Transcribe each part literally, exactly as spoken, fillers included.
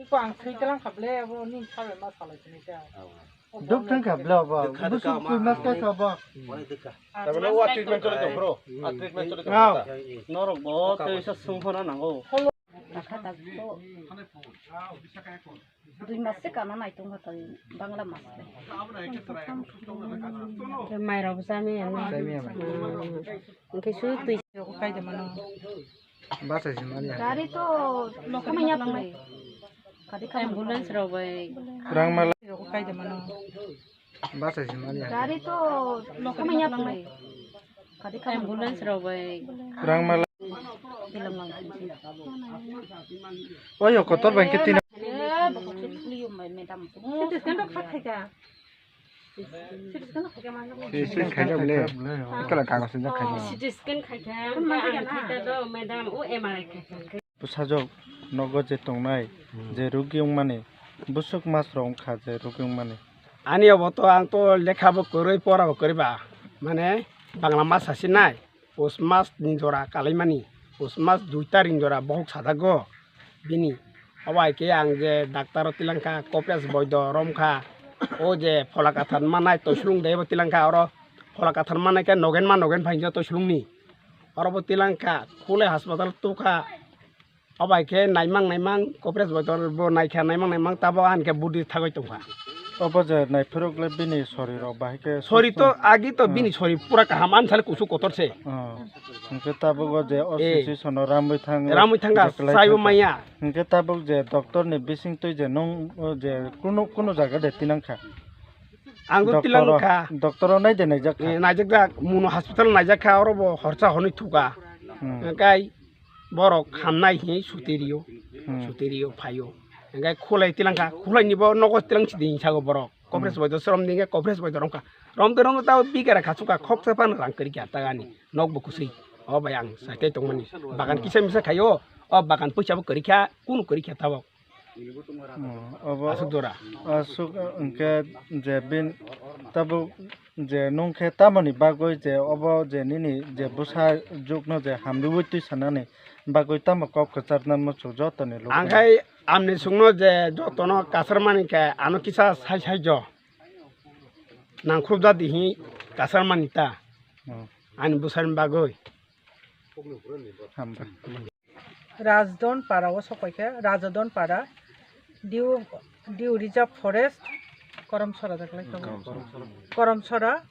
Ko ang thwi tlang kha ble, abo ni salai ma salai sini ta. Duk thang kha ble abo. Duk kha, duk kha, busuk ma twi mas ka kha bo. Tabole wa treatment chole tong bro. A treatment chole tong. Norok bo tei sa sung hona nango. Dui mas se kana nai tong kha twi Bangla mas bai. Mai rok jami ya na. Jami ya mai. Engke su twi. Kai de mano. Basa si mani. Gari to lokal manya pang. Kadi ka ambulance rok bai. Rang mala. Kai de mano. Basa si mani. Gari to lokal manya pang. Kadi ka ambulance rok bai. Rang mala. Bilang lang. Oyo kotor bangke tina. Eh, bokok si liyo mai madam. Itu kan khat khat. Scan khaijak le. Kala kagos swngjak khaijak. C T scan khaikha, ang khaikha do, madam, o M R I khaikha. Bwsajwk nogo je tongnai, je rugi wngmani, bwswk masrok wngkha je rugi wngmani. Ani obo to ang to lekha bo kwrwi, pora bo kwrwi ba, mane Bangla mas sasinai. Pus mas ni jora kalaimani, pus mas dui tarik ni jora bohok sajago bini. Obo hai khe ang je doctor o tilangkha, Kopres Boido romkha, o je phola kathar manai toisulung de bo tilangkha, oro phola kathar manai khe nogen ma nogen phainjo toisulung ni. Oro bo tilangkha, khulai hospital tukha. Obo hai khe naimang naimang Kopres Boido bo naikha, naimang naimang tabok ani khe budi thagwi tongkha. Obo je naiphirok le bini sori rok bahai khe sori to agi to bini sori pura kaham, ani sale kusu kotor se. Oh. Hingke tabuk o je o Eh. Situation o ramwi thang, Ramwi thangkha, je kwlai saibo thangkha. Maya. Hingke tabuk je doctor ni bising twi je nung o je kunu, kunu jaga de tinang kha. Ang do Doctor tilang o, kha. Doctor o nai de naijak kha. Eh, naijak jak, muno hospital naijak kha, oro bo horsa honwi thuka. Hmm. Hingkai borok hamnai hi suterio, Hmm. Suterio phaio. Hingkai khulai tilang kha, khulai ni bo nogo tilang sidi hinsago borok. Kopres Hmm. Boido srom dinge, Kopres Boido romkha. Romte romte tao bigara kha suka khoksa pan rang kari kha tagani. Nok bo kusui. O bai ang saite tongmani. Bagan kisa misa khaio. O bagan puisa bo kari kha, kunu kari kha tabok. Hmm, obo Asuk jora. Asuk, eh, hingke je bin tabuk je nung khe tamoni bagwi je obo je nini je bwsa jukno je hamriui twi sanani bagwi tamo kok kwcharna muchung jotoni luku. Ang khai amni sungno je jotono kasarmani khe ano kisa sai sai jo. Nangkhrup da dihi kasarmani ta. Hmm. Ani bwsani bagwi. Hambai. Rajdon para o sok paikha, Rajdon para, Diu, Diu Reserve Forest, Koromsora jaklai tongo. Koromsora. Koromsora,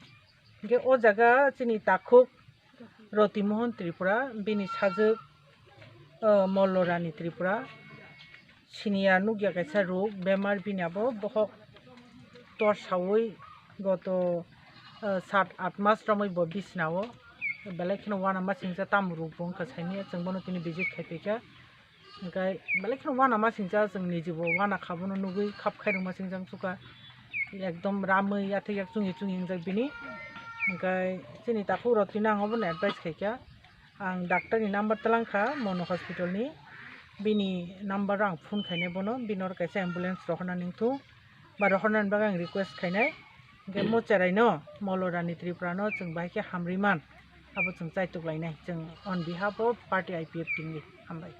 hingke o jaga chini takhuk Roti Mohon Tripura, bini sajwk, o, Mollo Rani Tripura, siniya nukya kaisa ruk, bemar bini abo bohok tor saui goto, eh, sat at mas romwi bo bisnao belai kheno uanama singcha tamo ruk bo wngkha saimanya chwng bono tini visit khai paikha. Hingkhe belai kheno uanama singcha chwng nijibo uana kha bono nugwi khap khairokma singcha wngsuka ekdom ramwi yathek yak chungwi chungwi wngjak bini. Hingkhe chini takhuk rok tini ang obono advice khaikha. Ang doctor ni number twlang kha Mono hospital ni, bini number o ang phone khainai bono, bini oro kaisa ambulance rohorna ningthu ba rohornani bagwi ang request khainai. Hingke mo cherai no Mollo Rani Tripura no chwng bahai khe hamri man, abo chwng chaituk lainai chwng on behalf of party I P F T ni. Hambai.